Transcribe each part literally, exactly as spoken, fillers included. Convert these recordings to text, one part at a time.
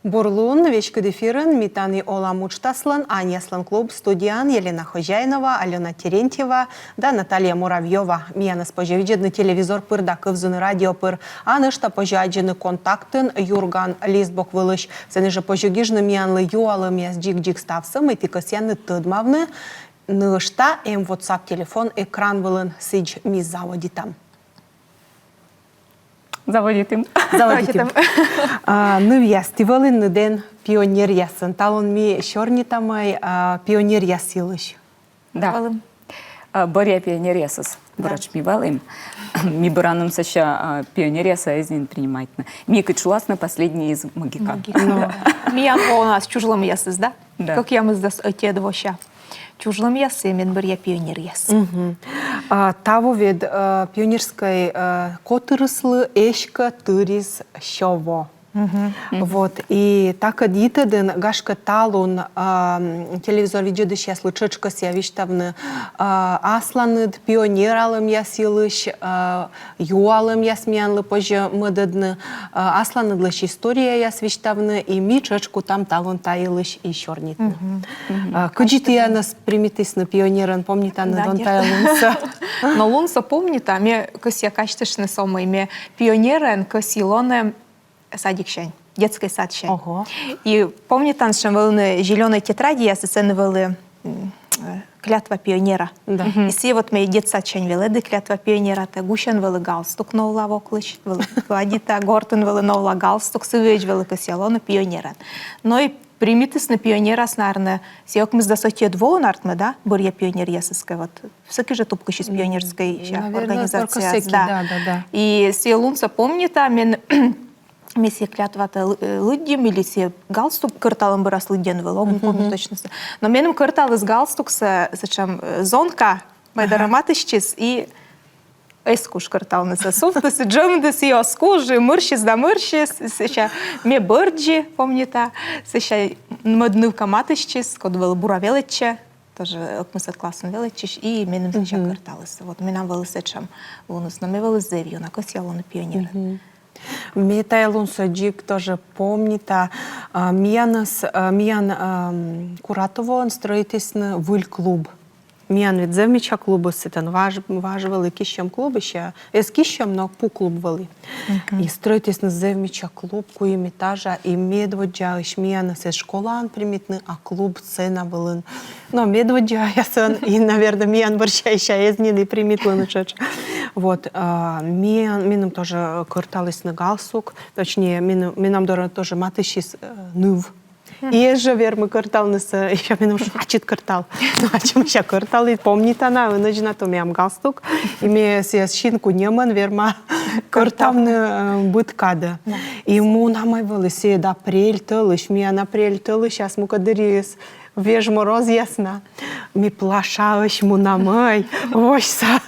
Бур лун, веськыд эфирын «Ми тані олам» уджтаслӧн «Аньяслӧн клуб», студияын Елена Хозяинова, Алёна Терентьева да Наталья Муравьёва. Миянӧс позьӧ видзӧдны телевизор пыр да кывзыны радио пыр. А нӧшта позьӧ аддзыны Контактын «Юрган» листбок вылысь. Сэні жӧ позьӧ гижны миянлы юалӧмъяс дзик-дзик ставсӧ, мый ті кӧсъянныд тӧдмавны. Нӧшта эм WhatsApp телефон экран вылын, сідз ми заводитам. Заводитім. Заводитім. А, нывъяс, ті вӧлінныд эн пионеръясын. Талун ми сёрнитам ай, а, пионеръяс йылысь. Да. Вӧлім. А, бӧръя пионеръясыс. Да. Буретш ми вӧлім. Ми быранным сэсся, а, пионеръясӧс эз нин принимайтны. Ми кыдз шуласны, последние из могикан. Могикан. Ну. Миян воӧны ас чужлӧмъясыс, да? Да. Кӧкъямысдас ӧтиӧд вося чужлӧмъяс, эм эн бӧръя пионеръяс. Мгм. А, таво ведь, э, пионерскӧй, э, котырыслы эськӧ тырис сё во. Мгм. Вот. И такӧд йитӧдын, гашкӧ, талун, а, м, телевизор видзӧдысьяслы тшӧтш кӧсъя висьтавны, а, асланыд пионералӧмъяс йылысь, а, юалӧмъяс миянлы позьӧ мӧдӧдны, а, асланыдлысь историяяс висьтавны, и ми тшӧтш кутам талун та йылысь и сёрнитны. Мгм. А, кыдзи тіянӧс примитісны пионерӧн, помнитанныд он тайӧ лунсӧ? Но лунсӧ помнита, ме кӧсъя казьтыштны сӧмын, ме пионерӧн кӧсйи лоны садиксянь, детскӧй садсянь. Ого. И помнитан, сэтшӧм вӧліны зелёнӧй тетрадьяс, и сэн вӧлі, м, э, клятва пионера. Да. Мгм. И сійӧ вот ме детсадсянь велӧді клятва пионератӧ, гусьӧн вӧлі галстук новла воклысь, вӧлі гладита, гортын вӧлі новла галстук, сы вӧлі кӧсъя лоны пионерӧн. Но и примитісны пионерас, наверно, сійӧ ӧкмысдас ӧтиӧд воын артмӧ, да, бӧръя пионеръясыскӧд, вот, сэки жӧ тупкысис пионерскӧй организацияас, да. Да, да, да. И сійӧ лунсӧ помнита, мен Ме сійӧ клятватӧ лы-, э, лыддим, или сійӧ галстук кӧрталӧм бӧрас лыддим вӧлі, ог помнит точнӧ. Но меным кӧрталіс галстуксӧ сэтшӧм, э, зонка, мӧдарӧ матыстчис, и эз куж кӧрталнысӧ. Сувтіс, джӧмдіс, и оз куж, и мырсис да мырсис, сэсся ме бӧрдзи, помнита, сэсся мӧд нывка матыстчис, код вӧлі бура велӧдчӧ, тоже ӧкмысӧд классын велӧдчысь, и меным сэсся кӧрталіс. Вот, менам вӧлі сэтшӧм луныс, но ме вӧлі зэв ёна кӧсъя лоны пионерӧн. Ме тайӧ лунсӧ дзик тоже помнита. А, миянӧс, а, миян, ам, Куратовоын стрӧитісны выль клуб. Миян ведь зэв мича клубыс, сэтӧн важ, важ вӧлі киссьӧм клуб ещӧ. Эз киссьӧм, но пу клуб вӧлі. И стрӧитісны зэв мича клуб, куим этажа, и медводдзаысь миянӧс эз школаын примитны, а клуб сцена вылын. Но медводдзаясӧн и, наверно, миян бӧрся ещӧ эз нин и примитлыны тшӧтш. Вот, а, миян, меным тоже кӧрталісны галстук, точнее, меным, менам дорӧ тоже матыстчис, э, ныв. И эз жӧ вермы кӧрталнысӧ, ещӧ меным шуӧ: «Ачыд кӧртал». Но ачым ещӧ кӧрталі, помнитана, ӧнӧдз на то меям галстук. И ме сійӧс синку ньӧмӧн верма кӧртавны, э, быд кадӧ. И мунам ай вӧлі сійӧ апрель тӧлысь, миян апрель тӧлысьас мукӧддырйиыс веж морозъяс на. Ми плащаӧсь мунам ай, восьса,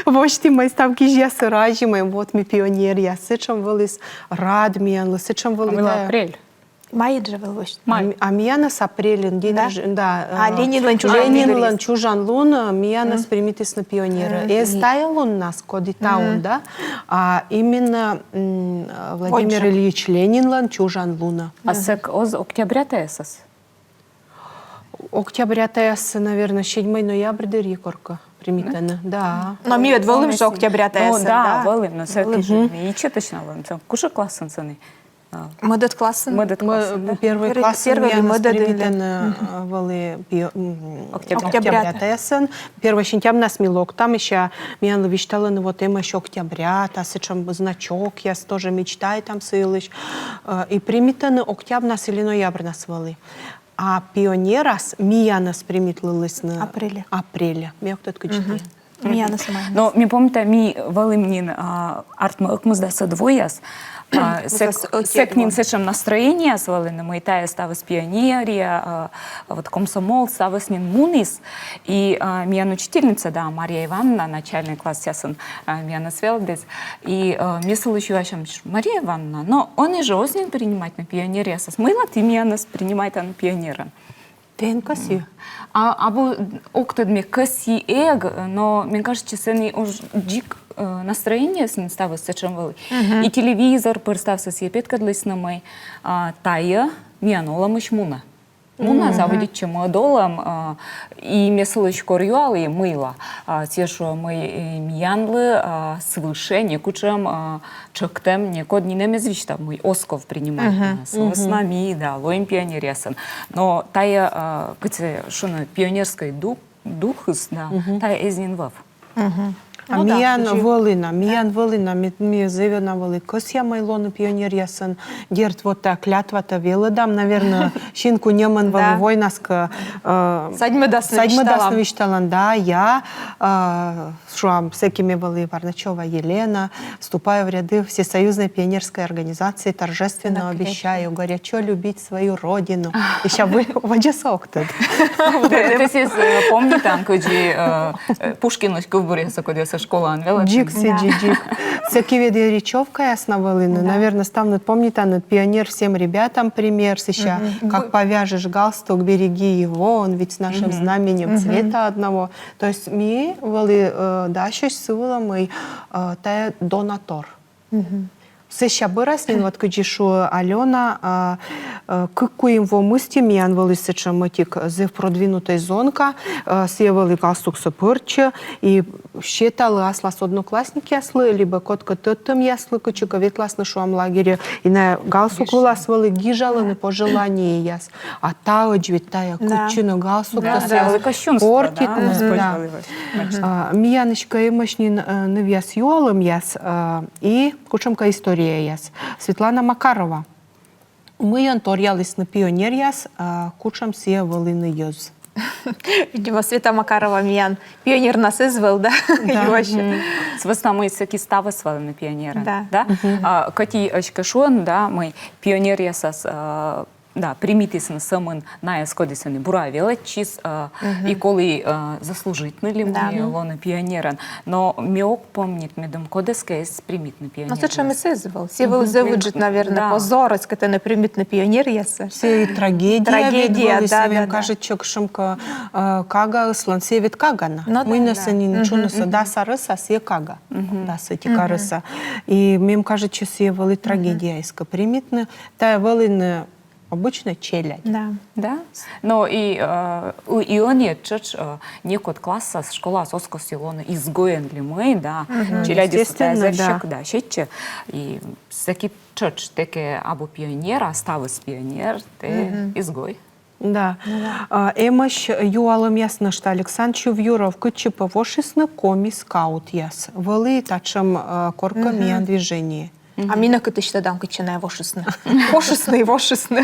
восьтім ай, став кизьяссӧ разим ай, вот ми пионеръяс. Сэтшӧм вӧлі рад миянлы, сэтшӧм вӧлі. А мыйла апрель? Майын жӧ вӧлі восьтӧны. Май. А ми-, а миянӧс апрельын день рождения, да. А, э, Ленинлӧн чужан лун. Ленинлӧн чужан лун, э, миянӧс примитісны пионерӧ. Эз тайӧ луннас, коді таун, да. А именно, м, э, Владимир Ильич Ленинлӧн чужан лунӧ. А сэк оз октября тайӧясас? Октября тайӧясас, наверно, седьмой ноябрь дырйи коркӧ примитӧны, да. Но ми ведь вӧлім жӧ октября тайӧясас, да? Ну да, вӧлім, но сэк ичӧтысь на вӧлім, сэк кутшӧм классын сэні. А. Мӧдӧд классын. Мӧдӧд классын, да. Первой классын миянӧс примитӧны, э, вӧлі пио-, м, октября тайӧясӧн. Первой сентябрьнас ми локтам, ещӧ миянлы висьталӧны, вот эмӧсь октября, та сэтшӧм значокъяс, тоже мечтайтам сы йылысь. Э, и примитӧны октябрьнас или ноябрьнас вӧлі. А пионерас миянӧс примитлылісны апрельӧ. Апрельӧ. Ме ог тӧд, кыдзи тіян. Миянӧс май. Но ми помнита, ми вӧлім нин, а, артмӧ ӧкмысдасӧд вояс. А, сэк, сэк нин сэтшӧм настроениеяс вӧліны, мый тайӧ ставыс пионерия, а, вот комсомол, ставыс нин муніс. И, а, миян учительница, да, Марья Ивановна, начальнӧй классъясын, а, миянӧс велӧдіс. И, а, ме сылысь юасям: «Марья Ивановна, но ӧні жӧ оз нин принимайтны пионеръясӧс. Мыйла ті миянӧс принимайтанныд пионерӧн?» Тэ эн кӧсйы? А, абу, ог тӧд, ме кӧсйи эг, но мен кажитчӧ, сэні уж дзик, э, настроениеыс нин ставыс сэтшӧм вӧлі. И телевизор пыр ставсӧ сійӧ петкӧдлісны, мый, а, тайӧ миян олӧмысь мунӧ. Мунӧ, заводитчӧ мӧд олӧм, а, и ме сылысь кор юалі, мыйла. А, сійӧ шуӧ, мый, э, миянлы, а, свыше некутшӧм, а, тшӧктӧм некод нинӧм эз висьтав, мый оз ков принимайтны. Сы вӧсна ми, да, лоим пионеръясӧн. Но тайӧ, а, кыдз шуны, пионерскӧй дух, духыс, да, тайӧ эз нин вӧв. А миян вӧліна, миян вӧліна, ми, ми зэв ёна вӧлі кӧсъям мый лоны пионеръясӧн, дерт, вот тайӧ клятватӧ велӧдам, наверно, синкунёмӧн вӧлі войнас кӧ, э, садьмӧдасны, садьмӧдасны висьталан, да, я, э, шуам, сэки ме вӧлі, Варначёва Елена, вступаю в ряды Всесоюзной пионерской организации, торжественно обещаю горячо любить свою родину. И ща вы, водзӧсӧ ог тӧд. Тэ, тэ сійӧс, э, помнитан, кыдзи, э, э, Пушкинлысь кывбуръяссӧ, кодъяссӧ школаын велӧдчим. Дзик сідзи, дзик. Сэки ведь и речёвкаяс на вӧліны, наверно, ставныд помнитанныд, «Пионер всем ребятам пример», сэсся, «Как повяжешь галстук, береги его, он ведь с нашим знаменем цвета одного». То есть ми вӧлі, э, дасьӧсь сы вылӧ, мый, э, тайӧ донатор. Сэсся бӧрас нин, вот кыдзи шуӧ Алёна, а, э, кык-куим во мысти миян вӧлі сэтшӧм ӧтик зэв продвинутӧй зонка, э, сійӧ вӧлі галстуксӧ пӧрччӧ, и сеталӧ аслас одноклассникъяслы, либӧ кодкӧ тӧдтӧмъяслы, кытчӧкӧ ветласны, шуам, лагерӧ, и найӧ галстук вылас вӧлі гижалӧны пожеланиеяс. А таӧдз ведь тайӧ кытчӧ нӧ галстук, да, да, костюмство, портитны, да. А, миян эськӧ эмӧсь нин, э, нывъяс юалӧмъяс, э, и кутшӧмкӧ историяяс. Светлана Макарова. Мыйӧн торъялісны пионеръяс, э, кутшӧм сійӧ вӧліны йӧз. Видимо, Света Макарова миян пионернас эз вӧв, да? Да. Юасьӧ. Сы вӧсна мый сэки ставыс вӧліны пионерӧн, да? Да. А, кӧть и эськӧ шуӧны, да, мый пионеръясас, э, да, примитісны сӧмын найӧс, кодъясӧс ӧні бура велӧдчис, э, и колі, э, заслужитны ли мый лоны пионерӧн. Но ме ог помнит, медым кодӧскӧ эз примитны пионерӧн. Но сэтшӧмыс эз вӧв. Сійӧ вӧлі зэв ыджыд, наверно, позор, эськӧ тэ нӧ примитны пионеръясӧс. Сійӧ и трагедия ведь вӧлі, да, да, да. Кажитчӧ, кутшӧмкӧ, э, кагаыслӧн, сійӧ ведь кага на. Но да, да. Мый нӧ сэн нин чунысӧ, дас арӧса сійӧ кага. Дас ӧтик арӧса. И мем кажитчӧ, сійӧ вӧлі трагедия эськӧ примитны. Тайӧ вӧліны обычнӧй челядь. Да. Да. Но и, э, и ӧні тшӧтш, э, некод классас, школаас оз кӧсйы лоны изгойӧн ли мый, да. Челядьыс, естественно, да, сэтчӧ, да, сэтчӧ. И сэки тшӧтш, тэ кӧ абу пионер, а ставыс пионер, тэ изгой. Да. А, эмӧсь юалӧмъяс нӧшта. Александр Чувьюров, кытчӧ пӧ вошисны коми скаутъяс? Вӧлі татшӧм, э, коркӧ миян движение. А ми нӧ кытысь тӧдам, кытчӧ найӧ вошисны? Вошисны и вошисны.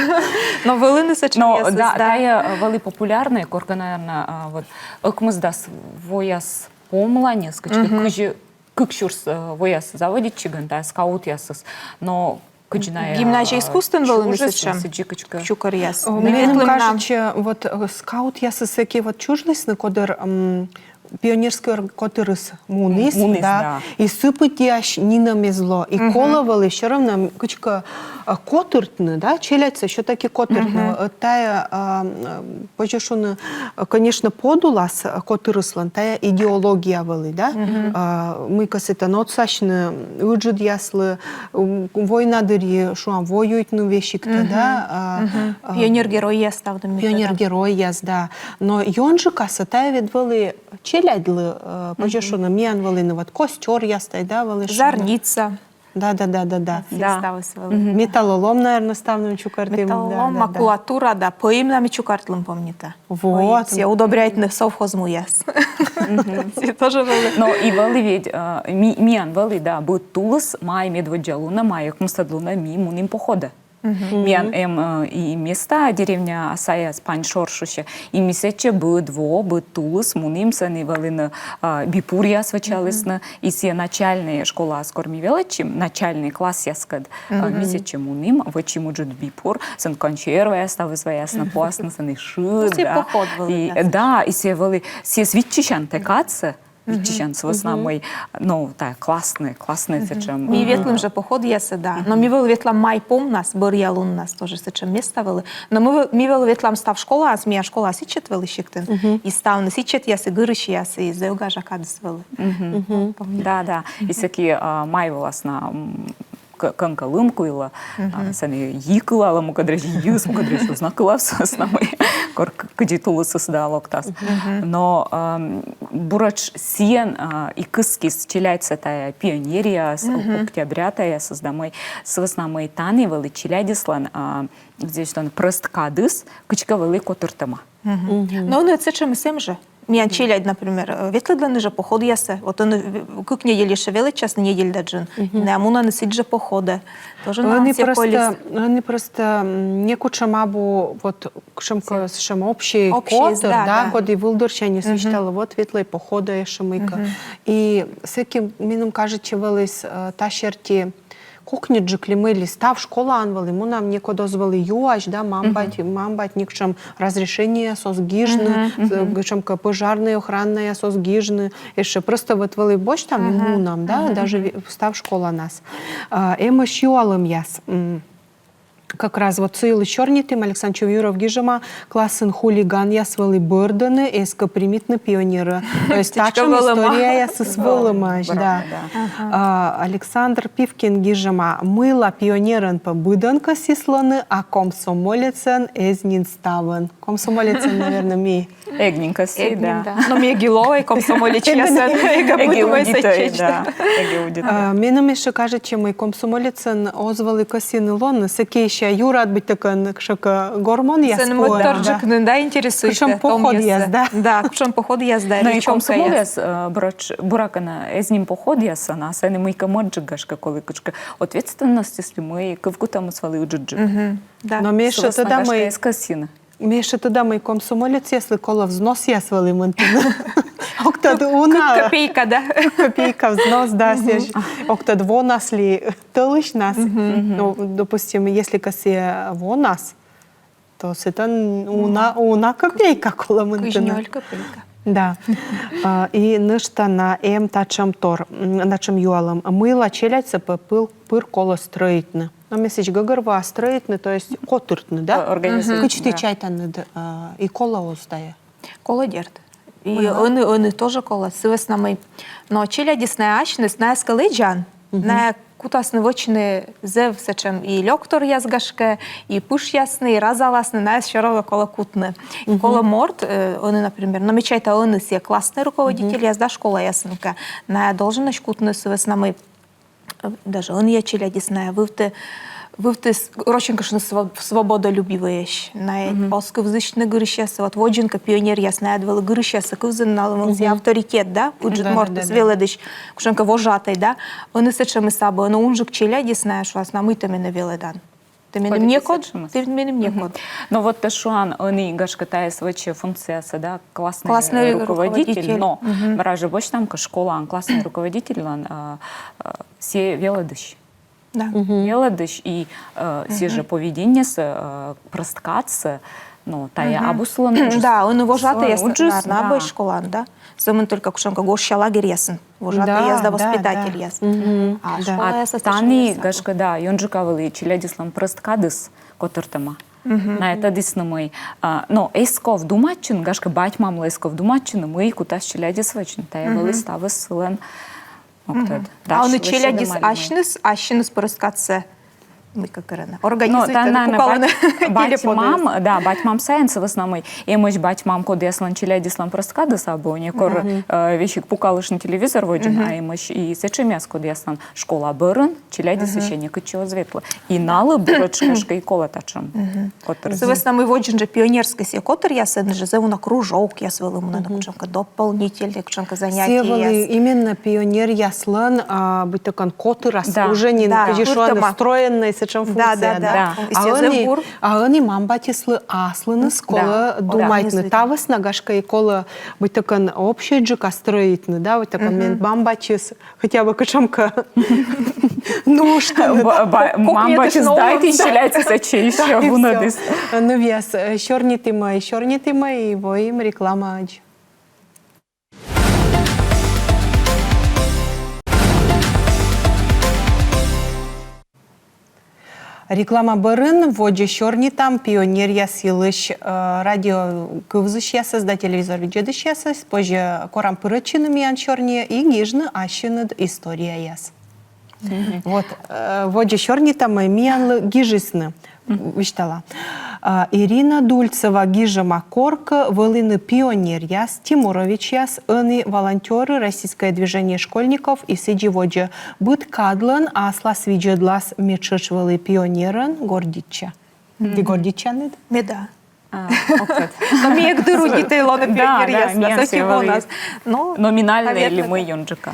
Но вӧліны сэтшӧмъясыс, да. Тайӧ, э, вӧлі популярнӧй коркӧ, наверно, э, вот ӧкмысдас вояс помланьыс, кыдзкӧ, кык сюрс, э, вояс заводитчигӧн тайӧ скаутъясыс. Но кыдзи найӧ, э, гимназия искусствын вӧліны сэтшӧм чукӧръяс. О, меным кажитчӧ, вот, э, скаутъясыс сэки вот чужлісны кодыр, м, пионерскӧй ор-, котырыс муніс, да. И сы пытьысь нинӧм эз ло. И колӧ вӧлі всё равно, м, кыдзкӧ, э, котыртны, да, челядьсӧ всё-таки котыртны. Э, тайӧ, э, м, э, позьӧ шуны, э, конечно, подулас, э, котырыслӧн тайӧ идеология вӧлі, да. Э, мыйкӧ сэтӧн отсасьны, ыджыдъяслы, м, война дырйи, шуам, воюйтны весигтӧ, да. Э, пионер-геройяс ставным. Пионер-геройяс, да. Но ёнджыкасӧ тайӧ ведь вӧлі челядьлы, э, позьӧ шуны, миян вӧліны вот костёръяс тай, да, вӧлі шуны. Зарница. Да, да, да, да, да. Сійӧ ставыс вӧлі. Металлолом, наверно, ставным чукӧртім. Металлолом, да, да, да. Макулатура, да, пӧйым на ми чукӧртлім, помнита. Вот. Пӧйым. Сійӧ удобряйтны совхоз муяс. Сійӧ тоже вӧлі. Но и вӧлі ведь, э, ми-, миян вӧлі, да, быд тулыс, май медводдза лунӧ, май ӧкмысӧд лунӧ ми мунім походӧ. Миян эм, э, и места, деревня Асаяс, Паньшор шусьӧ. И ми сэтчӧ быд во, быд тулыс мунім, сэні вӧліны, а, бипуръяс вӧчалісны. И сійӧ начальнӧй школаас кор ми велӧдчим, начальнӧй классъяскӧд, а, ми сэтчӧ мунім, вӧчим ыджыд бипур, сэн консерваяс ставыс ваясны, пуасны, сэні шыд, да. Сійӧ поход вӧлі, да. И, да, и сійӧ вӧлі, сійӧс виччысян тэ кадсӧ, виччысян, сы вӧсна мый, но, тайӧ классный, классный сэтшӧм. Ми ветлім жӧ походъясӧ, да. Но ми вӧлі ветлам май помнас, бӧръя луннас, тоже сэтшӧм места вӧлі. Но ми вӧ-, ми вӧлі ветлам став школаас, миян школаас ичӧт вӧлі сиктын. И ставныс ичӧтъяс, и гырысьяс, и зэв гажа кадыс вӧлі. Да, да. И сэки, а, май вылас на, м, к-, кӧнкӧ лым куйлӧ, а, сэні йи кылалӧ мукӧд разьӧ, йиыс мукӧд разьӧ оз на кылав, сӧмын мый кор к-, кыдзи тулысыс да локтас. Но, ам, буретш сійӧн, а, и кыскис челядьсӧ тайӧ пионерияыс, октября тайӧясыс да мый, сы вӧсна мый тані вӧлі челядьыслӧн, а, здесь он прӧст кадыс кыдзкӧ вӧлі котыртӧма. Но ӧні сэтшӧмыс эм жӧ. Миян челядь, например, э, ветлӧдлӧны жӧ походъясӧ. Вот ӧні в-, кык недель ещё велӧдчасны недель да джын. Найӧ мунӧны сідзжӧ походӧ. Тоже на Ӧні просто, Ансинополис. Ӧні просто, м, некутшӧм абу, вот, кутшӧмкӧ сэтшӧм общий Общий, котыр, да, да, да. Коді вылдырсяньыс висьталӧ, вот, ветлӧй походӧ, ещё мыйкӧ. И сэки меным кажитчӧ вӧліс, э, та серти кокньыджык ли мый ли, став школаын вӧлі, мунам, некод оз вӧлі юась, да, мам-бать, мам-бать некутшӧм разрешениеяс оз гижны, э, кутшӧмкӧ пожарнӧй охраннӧйяс оз гижны, ещё просто вот вӧлі босьтам и мунам, да, даже ве-, став школанас. А, эмӧсь юалӧмъяс. М, как раз вот сы йылысь сёрнитім, Александр Чувьюров гижӧма, классын хулиганъяс вӧлі бӧрдӧны, эз кӧ примитны пионерӧ. То есть тачӧм вӧлӧма. Историяясыс вӧлӧмаӧсь, да. А, Александр Пивкин гижӧма, мыйла пионерӧн пӧ быдӧн кӧсйис лоны, а комсомолецӧн эз нин ставӧн. Комсомолецӧн, наверное, ми. Эг нин кӧсйы, эг нин, да. Но ми эг и лоӧй комсомолецъясӧн, эг и быдмӧй сэтчӧдз, да. Эг и удитӧй. А, меным ещё кажитчӧ, мый комсомолецӧн оз вӧлі кӧсйыны лоны, сэки ещё юрад быттьӧкӧ кутшӧмкӧ гормонъяс пуӧ. Сэні мӧдторджык нин, да, интересуйтӧ. Кутшӧм походъяс, да. Да, кутшӧм походъяс, да. Но и комсомолъяс, э, бура-, буракӧ на эз нин походъясӧн, а сэні мыйкӧ мӧдджык, гашкӧ, колӧ кутшӧмкӧ ответственностьыс ли мый, кывкутӧмыс вӧлі ыджыдджык. Да. Но ме ещё тӧда, мый эз кӧсйыны. Ме ещё тӧда, мый комсомолецъяслы колӧ взносъяс вӧлі мынтыны. Ог тӧд, уна. Кык копейка, да? Кык копейка взнос, да, сэсся. Ог тӧд, вонас ли тӧлысьнас. Ну, допустим, если кӧсйӧ вонас, то сэтӧн уна, уна копейка колӧ мынтыны. Кызь нёль копейка. Да. А, и нӧшта на эм татшӧм тор, м, татшӧм юалӧм. Мыйла челядьсӧ пӧ пыр, пыр колӧ стрӧитны? Но ме сідз гӧгӧрвоа, стрӧитны, то есть котыртны, да? Э, организуйтны, да. Кыдз ті чайтанныд, э, и колӧ оз тайӧ? Колӧ, дерт. И ӧні, ӧні тоже колӧ, сы вӧсна мый. Но челядьыс найӧ асьныс, найӧс кӧ лэдзан, найӧ кутасны вӧчны зэв сэтшӧм и лёкторъяс, гашкӧ, и пышъясны, и разаласны, найӧс всё равно колӧ кутны. И колӧ морт, э, ӧні, например, но ме чайта, ӧні сійӧ класснӧй руководительяс да школаясын кӧ. Найӧ долженӧсь кутны, сы вӧсна мый даже ӧнія челядьыс найӧ вывті, вывті с-, рочӧн кӧ шуны, сво-, свободолюбивӧйӧсь. Найӧ оз кывзысьны гырысьяссӧ, вот водзын кӧ пионеръяс, найӧ ӧд вӧлі гырысьяссӧ кывзыны, налӧн вӧлі авторитет, да, ыджыд морт, велӧдысь, кутшӧмкӧ вожатӧй, да. Ӧні сэтшӧмыс абу, ӧні унджык челядьыс, найӧ шуасны, а мый тэ менӧ велӧдан. Тэ меным некод, тэ меным некод. Но вот тэ шуан, ӧні, гашкӧ, тайӧс вӧчӧ функциясӧ, да, класснӧй руководитель, но бара жӧ босьтам кӧ школаын класснӧй руководительлӧн, а, а, сійӧ велӧдысь. Да. Велӧдысь и, э, сійӧ жӧ поведениесӧ, э, прӧст кадсӧ, но тайӧ абу сылӧн уджыс. Да, ӧні вожатӧйяс, наверно, абу школаын, да. Сӧмын только кутшӧмкӧ гожся лагерьясын вожатӧйяс да, воспитательяс. А школаясас тані, гашкӧ, да, ёнджыка вӧлі челядьыслӧн прӧст кадыс котыртӧма. Найӧ тӧдісны, мый, а, но эз ков думайтчыны, гашкӧ, бать-мамлы эз ков думайтчыны, мый кутас челядьыс вӧчны. Тайӧ вӧлі ставыс сылӧн. Ог тӧд. А ӧні челядьыс асьныс, асьныс прӧст кадсӧ, мыйкӧ керӧны, организуйтӧны, пукалӧны. Бать-мам, да, бать-мам сайын, сы вӧсна мый эмӧсь бать-мам, кодъяслӧн челядьыслӧн прӧст кадыс абу, некор, э, весиг пукалыштны телевизор водзын, а эмӧсь и сэтшӧмъяс, кодъяслӧн школа бӧрын челядьыс ещӧ некытчӧ оз ветлы. И налы буретш, гашкӧ, и колӧ татшӧм котыр. Сы вӧсна мый водзын жӧ пионерскӧй сійӧ котыръясӧн жӧ зэв уна кружокъяс вӧлі мунӧны, кутшӧмкӧ дополнительнӧй, кутшӧмкӧ занятиеяс. Сійӧ вӧлі именно пионеръяслӧн, а, быттьӧкӧ котырас, уже нин, кыдзи шуӧны, встроеннӧй сэтшӧм функция, да. А ӧні, а ӧні мам-батьыслы аслыныс колӧ думайтны. Та вӧсна, гашкӧ, и колӧ быттьӧкӧ общайджыка стрӧитны, да, быттьӧкӧ мед мам-батьыс хотя бы кутшӧмкӧ. Ну, что, мам-батьыс да, и челядьыс сэтчӧ ещӧ вунӧдіс. Ну, весь, э, сёрнитімӧ, сёрнитімӧ и воим рекламаӧдз. Реклама бӧрын водзӧ сёрнитам пионеръяс йылысь, э, радио кывзысьясӧс да телевизор видзӧдысьясӧс. Позьӧ корам пырӧдчыны миян сёрниӧ и гижны ассьыныд историяяс. Вот, э, водзӧ сёрнитам, мый миянлы гижисны. Висьтала. А, Ирина Дульцева гижӧма: коркӧ вӧліны пионеръяс, тимуровичьяс, ӧні волонтёры, российское движение школьников и сідзи водзӧ. Быд кадлӧн аслас видзӧдлас. Ме тшӧтш вӧлі пионерӧн, гордитча. Ті гордитчанныд? Ме да. А, окей. Но ми эг дыр удитӧй лоны пионеръяс, да, миян сӧки вӧлі. Но номинальнӧ ли мый ёнджыка.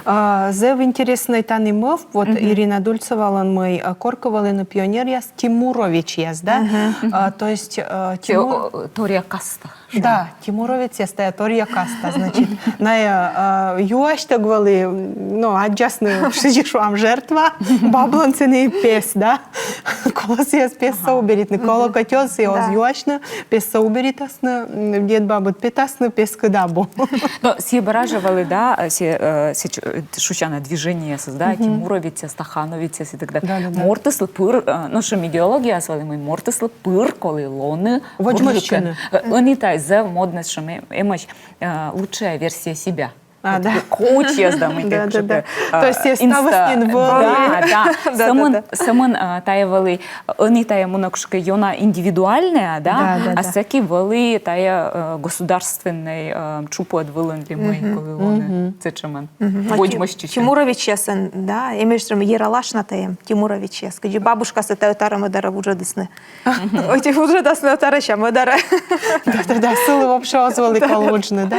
А, зэв интереснӧй тані мӧвп, вот Ирина Дульцевалӧн, мый, а, коркӧ вӧліны пионеръяс, тимуровичьяс, да? А, то есть, а, Тимур- о, торъя каста. Да, тимуровичьяс — тайӧ торъя каста, значит. Найӧ, а, юасьтӧг вӧлі, ну, аддзасны, сідзи шуам, жертва, баблӧн сэні пес, да? Колӧ сійӧс пессӧ уберитны, колӧ кӧть оз сійӧс юасьны, пессӧ уберитасны, м, дед-бабыд петасны, пескыд абу. Но сійӧ бара жӧ вӧлі, да, сійӧ, э, сійӧ, э, шусяна движениеясыс, да, тимуровичьяс, стахановичьяс и так далее. Да, да, да. Мортыслы пыр, э, но сэтшӧм идеологияыс вӧлі, мый мортыслы пыр колі лоны водзмӧстчыны. Э, ӧні тайӧ зэв моднӧ сэтшӧм, э, эмӧсь, э, лучшая версия себя. А, да. Коучъяс да мый. Да, да, да. То есть, э, ставыс нин вӧлі. Да, да. Сӧмын, сӧмын, э, тайӧ вӧлі, ӧні тайӧ мунӧ кутшӧмкӧ ёна индивидуальнӧя, да? Да, да, да. А сӧки вӧлі тайӧ, э, государственнӧй, э, чупӧд вылын ли мый колі лоны сэтшӧмӧн. Водзмӧстчысь. Тимуровичьясӧн, да, эмӧсь сэтшӧм ералаш на тайӧ, тимуровичьяс. Кыдзи бабушкасӧ тайӧ ӧтарӧ-мӧдарӧ вуджӧдісны. Ой, ті вуджӧдасны ӧтарӧ, мӧдарӧ. Да, да, да, сылы вообще оз вӧлі кол вуджны, да?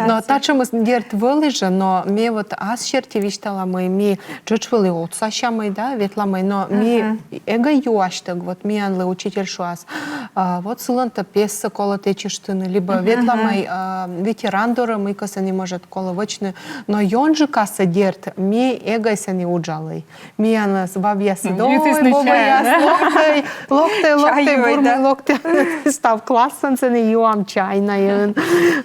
Но татшӧмыс, дерт, вӧлі жӧ, но ме вот ас серти висьтала, мый ми тшӧтш вӧлі отсасямӧй, да, ветламӧй, но ми эгӧ юасьтӧг, вот миянлы учитель шуас, а, вот сылӧн-то пессӧ колӧ тэчыштны, либӧ ветламӧй, а, ветеран дорӧ, мыйкӧ сэні, может, колӧ вӧчны, но ёнджыкасӧ, дерт, ми эгӧ сэні уджалӧй. Миянӧс бабъяс, ой, бабъяс, локтӧй, локтӧй, локтӧй, бурмӧй, локтӧй. Став классын сэні юам чай найӧн.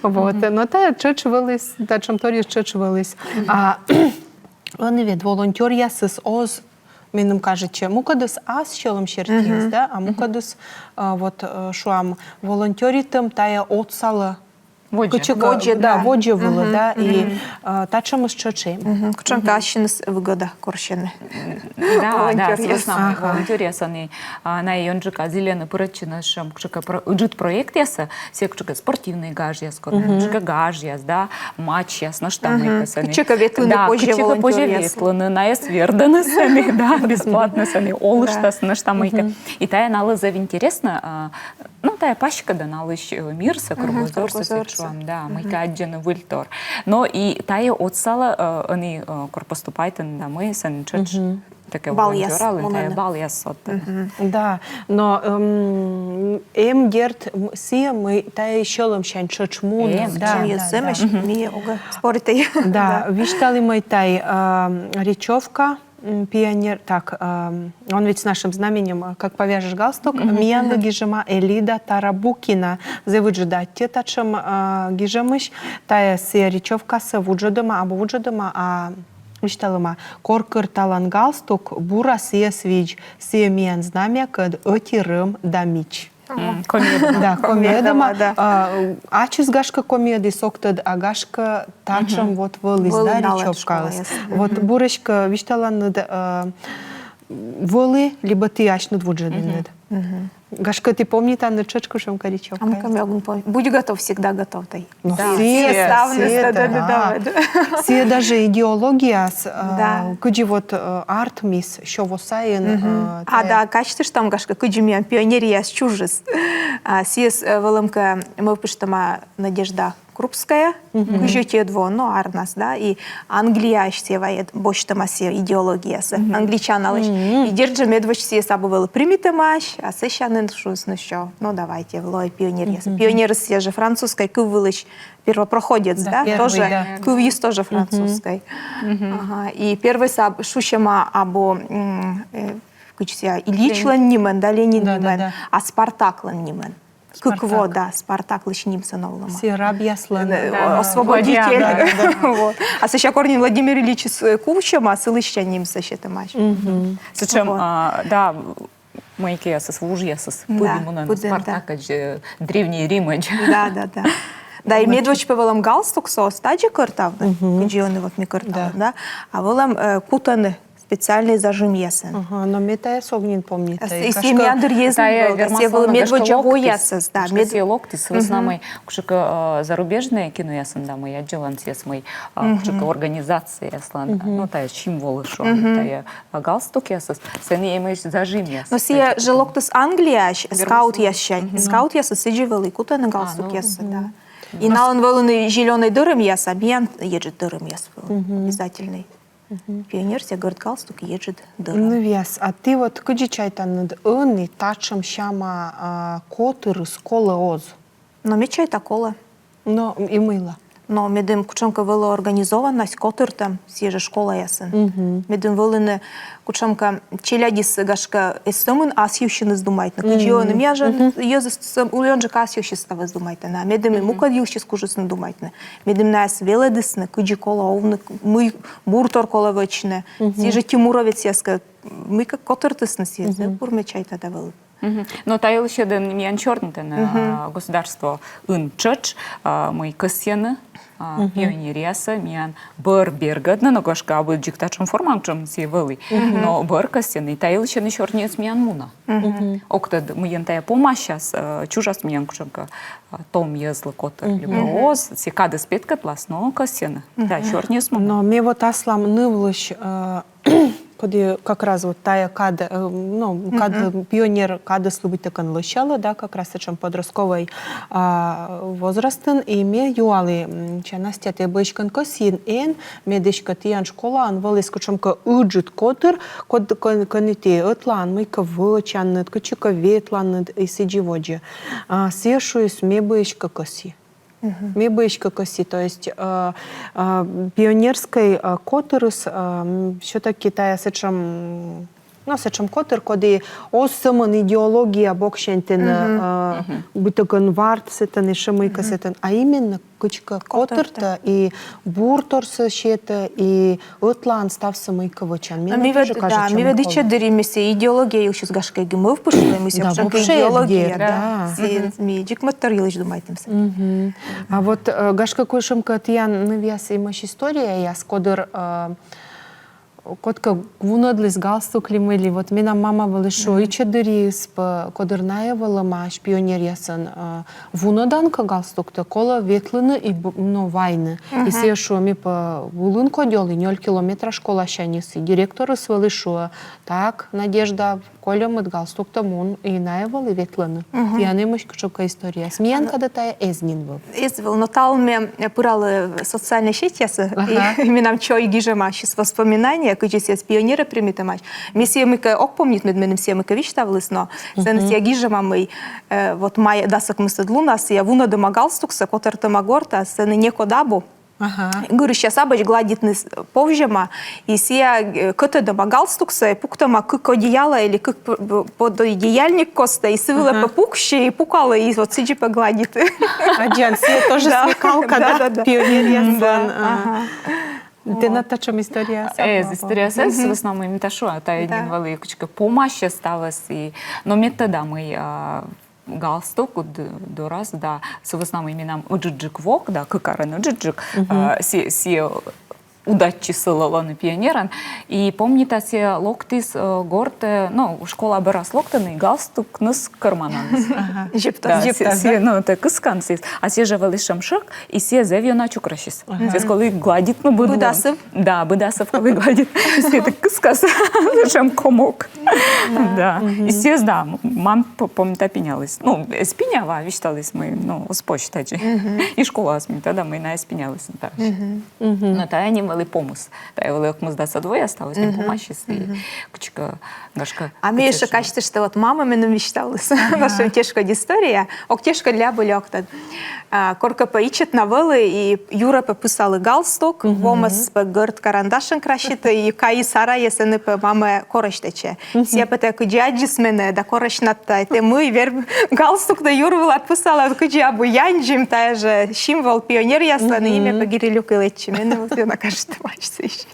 Вот. Но тайӧ тшӧтш вӧліс, татшӧм торйыс тшӧтш вӧліс. А ӧні ведь волонтёръясыс оз, меным кажитчӧ, мукӧдыс ас сьӧлӧм сертиыс, да, а мукӧдыс, а, вот, э, шуам, волонтёритӧм тайӧ отсалӧ. Водзӧ. Кытчӧкӧ, да, водзӧ вылӧ, да, и, а, татшӧмыс тшӧтш эм. Кутшӧмкӧ ассьыныс выгода корсьӧны. Да, да, волонтёръяс. Волонтёръясӧн и, а, найӧ ёнджыка зільӧны пырӧдчыны сэтшӧм кутшӧмкӧ про-, ыджыд проектъясӧ, сійӧ кутшӧмкӧ спортивнӧй гажъяс кор, кутшӧмкӧ гажъяс, да, матчъяс, нӧшта мыйкӧ сэні. Кытчӧкӧ ветлыны позьӧ волонтёръяс. Кытчӧкӧ позьӧ ветлыны, найӧс вердӧны сэні, да, бесплатно сэні олыштас, нӧшта мыйкӧ. И тайӧ налы зэв интереснӧ, а, ну, тайӧ паськӧдӧ налысь, э, мирсӧ, кругозорсӧ, кругозорсӧ, сідз шуам, да, мыйкӧ аддзыны выльтор. Но и тайӧ отсалӧ, э, ӧні, э, кор поступайтан, да, мый сэн тшӧтш тайӧ балъяс волонтёралӧ, тайӧ балъяс содтӧны. Да, но, эм, эм, дерт, м, сійӧ, мый тайӧ сьӧлӧмсянь тшӧтш мунӧ. Эм, да, да, да. Ми огӧ споритӧй. Да, висьталі, мый тайӧ, эм, речёвка, м, пионер, так, эм, он ведь с нашим знаменем, э, как повяжешь галстук, миянлы гижӧма Элида Тарабукина. Зэв ыджыд аттьӧ татшӧм, э, гижӧмысь. Тайӧ сійӧ речёвкасӧ вуджӧдӧма, абу вуджӧдӧма, а висьталӧма: кор кӧрталан галстук, бура сійӧс видз, сійӧ миян знамякӧд ӧти рӧм да мич. М, комиӧдӧма. Да, комиӧдӧма, да. А, ачыс, гашкӧ, комиӧдіс, ог тӧд, а гашкӧ, татшӧм вот вӧліс, да, речёвкаыс. Вот буреськӧ висьталанныд, а, вӧлі либӧ ті асьныд вуджӧдінныд. Гашкӧ, ті помнитанныд тшӧтш кутшӧмкӧ речёвка. А ме ог помнит. Будь готов, всегда готов, тайӧ. Но сійӧ, сійӧ, да, да, да. Сійӧ даже идеологияыс, а, кыдзи вот, э, артмис сё во сайын, э, а, да, казьтыштам, гашкӧ, кыдзи миян пионеръяс чужис. А, сійӧс, э, вӧлӧмкӧ мӧвпыштӧма Надежда Крупская, кызь ӧтиӧд во, но арнас, да, и Англияысь сійӧ вайӧд, босьтӧма сійӧ идеологиясӧ, англичаналысь. И дерт жӧ, медводз сійӧс абу вӧлі примитӧмаӧсь, а сэсся нин шуисны, что, ну, давайте, лоӧй пионеръяс. Пионерыс сійӧ жӧ французскӧй кыв вылысь первопроходец, да, первый, тоже, да. Кывйыс тоже французскӧй. Ага, и первойсӧ аб-, шусьӧма абу, м, э, кыдз сійӧ, Ильичлӧн нимӧн, да, Ленин нимӧн, а Спартаклӧн нимӧн. Кык во, да, Спартаклысь нимсӧ новлӧма. Сійӧ рабъяслӧн. Э, освободитель. Да, да, да. Вот. А сэсся кор нин Владимир Ильичыс, э, кувсьӧма, сылысь нимсӧ сетӧмаӧсь. Сэтшӧм, а, да, мыйкӧясыс, вужъясыс пыді мунӧны Спартакӧдз, э, Древний Римӧдз. Да, да, да. Да, и медводз пӧ вӧлӧм галстуксӧ оз тадзи кӧртавны, кыдзи ӧні вот ми кӧрталам, да. А вӧлӧм э, кутӧны специальнӧй зажимъясӧн. Ага, но ме тайӧс ог нин помнит. Э, и семьяндыр езн, тайӧ вӧлӧм, вермас сійӧ вӧлӧм медводдза воясыс, да. Медводдза локтіс, в основном, кутшӧмкӧ э, зарубежнӧй киноясын да мый аддзылан сійӧс мый, а, кутшӧмкӧ организацияяслӧн, ну, тайӧ символыс, шуам, тайӧ а, галстукъясыс, сэні эмӧсь зажимъяс. Но сійӧ жӧ локтіс Англияысь, скаутъясысь. Скаутъясыс сідзи вӧлі кутӧны галстукъяссӧ, да. И налӧн вӧліны зелёнӧй дӧрӧмъяс, а миян еджыд дӧрӧмъяс вӧліны. Обязательнӧй. Пионеръяслы гӧрд галстук, еджыд дӧрӧм. Нывъяс, а ті вот кыдзи чайтанныд, ӧні татшӧм сяма а, котырыс колӧ оз? Но ме чайта, колӧ. Но и мыйла? Но медым кутшӧмкӧ вӧлі организованность котыртӧм сійӧ жӧ школаясын. Медым вӧліны кутшӧмкӧ челядьыс, гашкӧ, эз сӧмын ас йывсьыныс думайтны. Кыдзи ӧні миян жӧ йӧзыс сӧм-, ӧнджык ас йывсьыс ставыс думайтӧны. А медым и мукӧд йывсьыс кужисны думайтны. Медым найӧс велӧдісны, кыдзи колӧ овны, мый буртор колӧ вӧчны. Сійӧ жӧ тимуровецъяскӧд мыйкӧ котыртісны сійӧс, пыр, ме чайта, да вӧлі. Но та йылысь ӧд миян сёрнитӧны, а, государствоын тшӧтш, а, мый кӧсйӧны, а, пионеръясӧс миян бӧр бергӧдны, но, гашкӧ, абу дзик татшӧм формаын, кутшӧм сійӧ вӧлі. Но бӧр кӧсйӧны, и та йылысь ӧні сёрниыс миян мунӧ. Ог тӧд, мыйӧн тайӧ помасяс, э, чужас миян кутшӧмкӧ, а, том йӧзлы котыр либӧ оз, сійӧ кадыс петкӧдлас, но кӧсйӧны. Да, сёрниыс мунӧ. Но ме вот аслам нывлысь, э, коді как раз вот тайӧ кад, э, ну, кад, пионер кадыслы быттьӧкӧ лӧсялӧ, да, как раз сэтшӧм подростковӧй, а, возрастын, и ме юалі, м, мися, Настя, тэ бы эськӧ кӧсйин эн, мед эськӧ тіян школаын вӧліс кутшӧмкӧ ыджыд котыр, код-, кӧн-, кӧні ті ӧтлаын мыйкӧ вӧчанныд, кытчӧкӧ ветланныд, и сідзи водзӧ. А сійӧ шуис, ме бы эськӧ кӧсйи. Ме бы эськӧ кӧсйи, то есть, э, э, пионерскӧй, э, котырыс, э, м, всё-таки тайӧ сэтшӧм, ну, сэтшӧм котыр, коді оз сӧмын идеология боксянь тэнӧ, э, быттьӧкӧ вард сэтӧн, ещӧ мыйкӧ сэтӧн, а именно кыдзкӧ котыртӧ и бурторсӧ сетӧ, и ӧтлаын ставсӧ мыйкӧ вӧчан. Меным тоже кажется, мый вед, да, мый вед ичӧт дырйи ми сійӧ идеология йылысь, гашкӧ, эг и мӧвпыштлӧй, мый сійӧ вообще идеология, да. Сійӧ ми дзик мӧдтор йылысь думайтім сійӧс. А вот, э, гашкӧ, кутшӧмкӧ тіян нывъяс эмӧсь историяяс, кодыр, э, кодкӧ вунӧдліс галстук ли мый ли. Вот менам мама вӧлі шуӧ, ичӧт дырйиыс пӧ, кодыр найӧ вӧлӧмаӧсь пионеръясӧн, э, вунӧдан кӧ галстуктӧ, колӧ ветлыны и б-, но, вайны. И сійӧ шуӧ, ми пӧ вылын кодь олі, нёль километра школасяньыс, и директорыс вӧлі шуӧ: «Так, Надежда, кольӧмыд галстуктӧ мун», и найӧ вӧлі ветлӧны. Тіян эмӧсь кутшӧмкӧ историяяс? Миян кадӧ тайӧ эз нин вӧв. Эз вӧв, но талун ме, э, пыралі социальнӧй сетьясӧ, и менам чой гижӧмаӧсь воспоминание, кыдзи сійӧс пионерӧ примитӧмаӧсь. Ме сійӧс мыйкӧ ог помнит, мед меным сійӧ мыйкӧ висьтавліс, но сэні сійӧ гижӧма, мый, э, вот май дас ӧкмысӧд лунас сійӧ вунӧдӧма галстуксӧ, котӧртӧма гортас, сэні некод абу. Гырысьяс абу, гладитны с-, повзьӧма, и сійӧ, э, кӧтӧдӧма галстуксӧ, пуктӧма кык одеяло или кык п-, п-, пододеяльник костӧ, и сы вылӧ пӧ пуксьӧ, и пукалӧ, и вот сідзи пӧ гладитӧ. Аддзан, сійӧ тоже смекалка, да? Да, да, да. Пионеръяслӧн. Тэнад татшӧм историяяс? Эз, историяяс эз, в основном, ме тай шуа, тайӧ нин вӧлі кутшӧмкӧ помасьӧ ставыс, и, но ме тӧда, мый, а, галстук д-, дорас, да, сы вӧсна мый менам ыджыдджык вок, да, кык арӧн ыджыдджык, а, си-, сійӧ удайтчис сылы лоны пионерӧн. И помнита, сійӧ локтіс, э, гортӧ, ну, школа бӧрас локтӧны, и галстукныс кӧрмананыс. Зептас. Да, зептас, си-, да? Ну, тэ кыскан сійӧс. А сійӧ жӧ вӧлі сэтшӧм шӧг, и сійӧ зэв ёна чукрасис. Сійӧс колі гладитны, ну, быд лун. Быд асыв? Да, быд асыв колі гладитны. Сійӧ тэ кыскас, сэтшӧм комок. Да. И сійӧс, да, мам, п-, помнита, пиняліс. Ну, эз пиняв, а висьталіс, мый, ну, оз позь тадзи. И школаас, мый тӧда, мый на эз пиняліс, да. Но тайӧ нин вӧлі помыс. Тайӧ вӧлі ӧкмысдасӧд вояс ставыс, нин помасис, и кутшӧмкӧ, гашкӧ. А ме ещӧ казьтышта, вот мама меным висьталіс. Ага. Нашӧм тешкодь история. Ог тешкодь ли, абу ли, ог тӧд. А, коркӧ пӧ ичӧт на вӧлі, и юрӧ пӧ пысалі галстук, вомӧс пӧ гӧрд карандашӧн краситӧ, и кайи сарайӧ, сэні пӧ мамӧ корӧсь тэчӧ. Сійӧ пӧ тайӧ кыдзи аддзис менӧ, да корӧсь на тайӧ, тэ мый, верб галстукнад юр вылад пысалан, кыдзи абу яндзим, тайӧ жӧ символ пионеръяслӧн, и ме пӧ гирилюкӧ лэччи, меным вот ёна кажитчӧ. Вачсысь.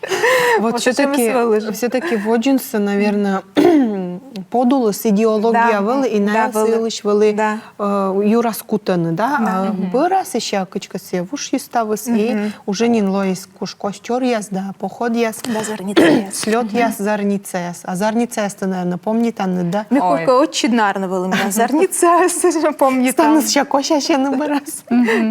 Вот все-таки, все-таки водзынсӧ, наверное, подулыс идеология вӧлі, и найӧ сы йылысь вӧлі, э, юрас кутӧны, да? А бӧрас сэсся кыдзкӧ сійӧ вужйис ставыс, и уже нин лоис куш костёръяс да походъяс, да, зарницаяс, слётъяс, зарницаяс. А зарницаястӧ, наверное, помнитанныд, да? Ме коркӧ ӧтчыд, наверное, вӧлі, да, зарницаяс помнитам. Ставныс сэсся косясьӧны бӧрас.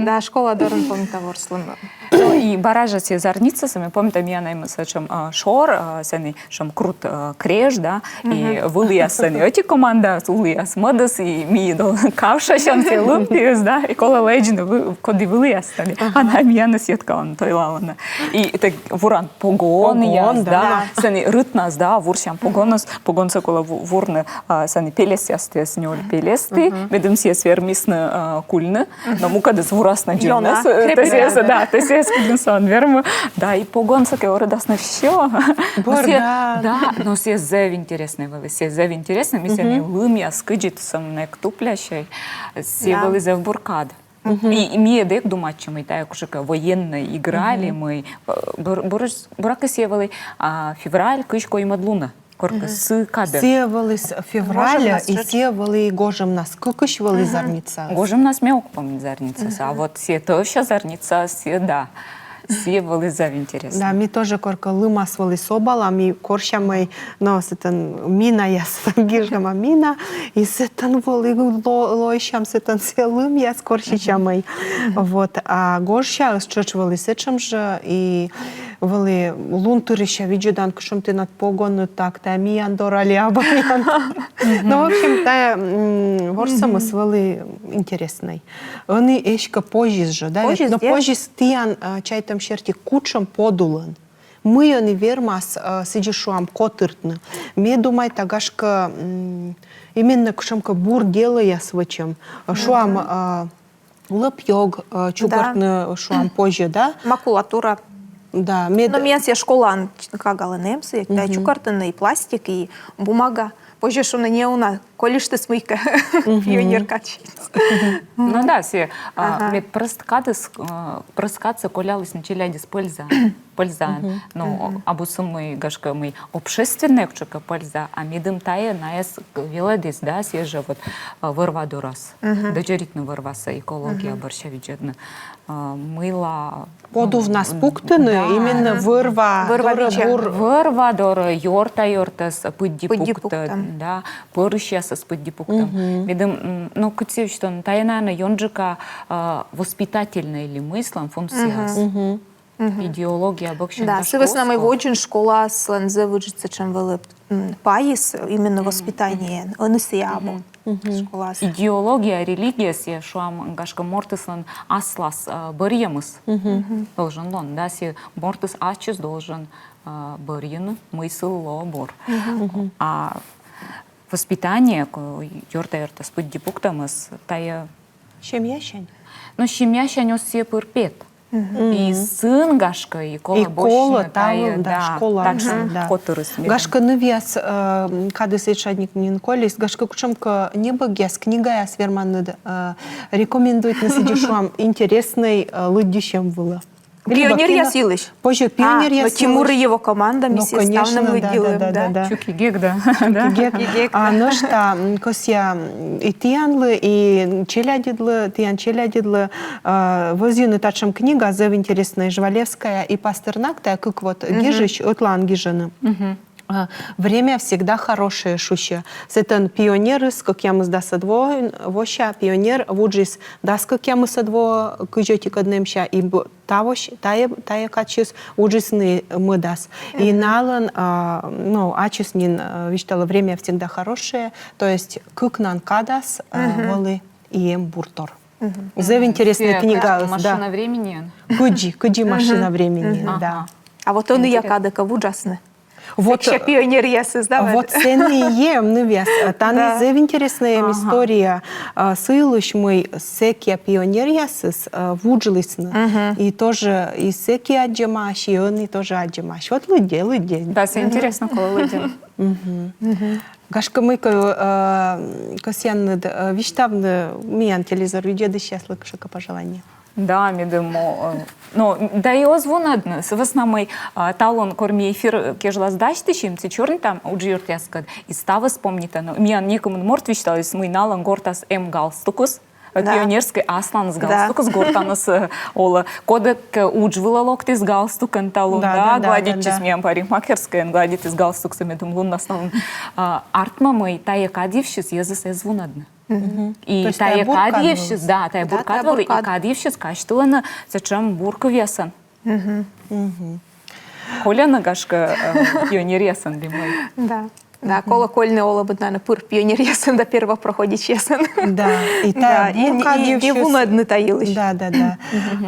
Да, школа дорын помнита ворслім. Ну, и бара жӧ сійӧ зарницасӧ, ме помнита, миян эм сэтшӧм, а, шор, а, сэні сэтшӧм крут, а, креш, да, и выліяс сэні ӧти команда, уліяс мӧдыс, и ми дол кавшасям сійӧ лымпиыс, да, и колӧ лэдзны, коді выліяс сэні. А найӧ миянӧс йӧткалӧны, тойлалӧны. И тэ вуран погонъяс, да, сэні рытнас, да, вурсям погоныс, погонсӧ колӧ ву-, вурны, а, сэні пельӧсъястіыс нёль пельӧсті, медым сійӧс вермисны, а, кульны, но мукӧдыс вурасны дзоньнас, э, тэ сійӧс, да, тэ сійӧс кульны сылӧн вермы, да, и погонсӧ кӧ орӧдасны, всё. Но сійӧ, да, но сійӧ зэв интереснӧ вӧлі, сійӧ зэв интереснӧ, ми сэні лымъяс кыдзи сӧмын эг туплясьӧй, сійӧ вӧлі зэв бур кад. И, и ми ӧд эг думайтчы, мый тайӧ кутшӧмкӧ военная игра ли мый, э, бур-, буракӧ сійӧ вӧлі, а, февраль кызь коймӧд лунӧ. Коркӧ сы кадӧ. Сійӧ вӧлі февральӧ, и сійӧ вӧлі гожӧмнас, кыкысь вӧлі зарница. Гожӧмнас ме ог помнит зарницасӧ, а вот сійӧ тӧвся зарница, сійӧ да. Сійӧ вӧлі зэв интереснӧ. Да, ми тоже коркӧ лымас вӧлі собалам, ми корсямӧй, но сэтӧн минаяс, гижӧма мина, и сэтӧн вӧлі ло-, лоисям сэтӧн сійӧ лымъяс, корсисямӧй. Вот, а гожся тшӧтш вӧлі сэтшӧм жӧ, и вӧлі лун тырысь видзӧдан, кутшӧм тэнад погоныд, так, тайӧ миян дорӧ ли абу миян. Ну, в общем, тайӧ, м, ворсӧмыс вӧлі интереснӧй. Ӧні эськӧ позис жӧ, да ведь? Позис, но позис тіян, а, чайтӧм серти кутшӧм подулын. Мый ӧні вермас, а, сідзи шуам, котыртны. Ме думайта, гашкӧ, м, именно кутшӧмкӧ бур делӧяс вӧчӧм. Шуам, а, лӧп-ёг, э, чукӧртны, шуам, позьӧ, да? Макулатура. Да, мед... Но миян сійӧ школаын кагалӧн эм сійӧ, да, чукӧртӧны и пластик, и бумага. Позьӧ шуны, неуна колиштіс мыйкӧ пионер кадсянь. Ну да, сійӧ, а, мед прӧст кадыс, э, прӧст кадсӧ коллялісны челядьыс пӧльза. Пӧльза. Ну, абу сӧмын, гашкӧ, мый общественнӧй кутшӧмкӧ пӧльза, а медым тайӧ найӧс велӧдіс, да, сійӧ жӧ вот, а, вӧр-ва дорас. Дӧзьӧритны вӧр-васӧ, экология бӧрся видзӧдны. А, мыйла... Подувнас пуктыны, да, именно вӧр-ва дорӧ бур. Вӧр-ва дорӧ, ёрта-ёртас пыдди пуктӧм, да, пӧрысьясӧс пыдди пуктӧм. Медым, м, ну, кыдзи висьталӧны, тайӧ, наверно, ёнджыка, а, воспитательнӧй ли мый сылӧн функцияыс. Идеология боксянь. Да, сы вӧсна мый водзын школаыслӧн зэв ыджыд сэтшӧм вӧлі, м, пайыс именно воспитаниеын. Ӧні сійӧ абу школаас. Идеология, религия сійӧ, шуам, гашкӧ, мортыслӧн аслас, а, бӧрйӧмыс должен лоны, да, сійӧ мортыс ачыс должен, а, бӧрйыны, мый сылы лоӧ бур. А воспитание, ко-, ёрта-ёртас пыдди пуктӧмыс, тайӧ... Семьясянь? Но семьясянь оз сійӧ пыр пет. И сын, гашкӧ, и колӧ босьтны тайӧ, да, школаын, да, котырыс. Гашкӧ, нывъяс, э, кадыс этшадник нин колис, гашкӧ, кутшӧмкӧ небӧгъяс, книгаяс верманныд, э, рекомендуйтны, сідзи шуам, интереснӧй, э, лыддьысьӧм вылӧ. Пионеръяс йылысь? Позьӧ, пионеръяс йылысь. А, но «Тимур и его команда», ми сійӧс ставным лыддьылім, да. Чукигек, да. Чукигек. А нӧшта, м, кӧсъя, м, и тіянлы, и челядьыдлы, тіян челядьыдлы, а, вӧзйыны татшӧм книга, зэв интереснӧй, Жвалевская и Пастернак, тайӧ кык вот гижысь, ӧтлаын гижӧны. А, «Время всегда хорошее» шусьӧ. Сэтӧн пионерыс, кӧкъямысдасӧд во-, вося пионер вуджис дас кӧкъямысӧд во, кызь ӧтикӧд нэмся, и б-, тавось, тайӧ, тайӧ кадсьыс вуджисны мӧдас. И налӧн, а, ну, ачыс нин, а, висьталӧ, «Время всегда хорошее», то есть кыкнан кадас, а, вӧлі и эм буртор. Зэв интереснӧй книга, да. «Машина времени»? Кыдзи, кыдзи «Машина времени», да. А вот ӧнія кадӧ кӧ вуджасны. Вот, сэкся пионеръясыс, да, вот сэні эм нывъяс. Тані зэв интереснӧй эм история, а, сы йылысь, мый сэкся пионеръясыс, а, вуджлісны. И тоже и сэки аддзӧмаӧсь, и ӧні тоже аддзӧмаӧсь. Вот лыддьӧй, лыддьӧй. Да, сійӧ интереснӧ, колӧ лыддьыны. Гашкӧ, мыйкӧ, э, кӧсъянныд, э, висьтавны миян телевизор видзӧдысьяслы кутшӧмкӧ пожелание? Да, медым, э, Но да и оз вунӧдны, сы вӧсна мый, а, талун, кор ми эфир кежлас дасьтысим, сы сёрнитам уджъёртъяскӧд, и ставыс помнитӧны. Миян некымын морт висьталіс, мый налӧн гортас эм галстукыс, э, пионерскӧй асланыс галстукыс, гортаныс, э, олӧ. Кодкӧ удж вылӧ локтіс галстукӧн талун, да, гладитчис, миян парикмахерскӧйын гладитіс галстуксӧ, медым луннас талун. А, артмӧ, мый тайӧ кад йывсьыс йӧзыс эз вунӧдны. И тайӧ кад йывсьыс, да, тайӧ буркад вӧлі, и кад йывсьыс казьтылӧны сэтшӧм бур кывъясӧн. Кольӧны, гашкӧ, э, пионеръясӧн ли мый. Да. Да, колӧ кольны олӧмыд, наверно, пыр пионеръясӧн да первопроходецъясӧн. Да, и тайӧ буркад йывсьыс. Да, да, да.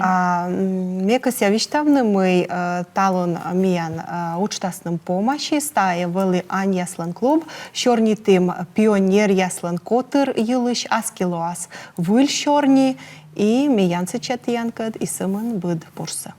А, м, ме кӧсъя висьтавны, мый, э, талун миян, э, уджтасным помасис, тайӧ вӧлі аньяслӧн клуб, сёрнитім пионеръяслӧн котыр йылысь, аски лоас выль сёрни, и ме янсӧдча тіянкӧд и сӧмын быд бурсӧ.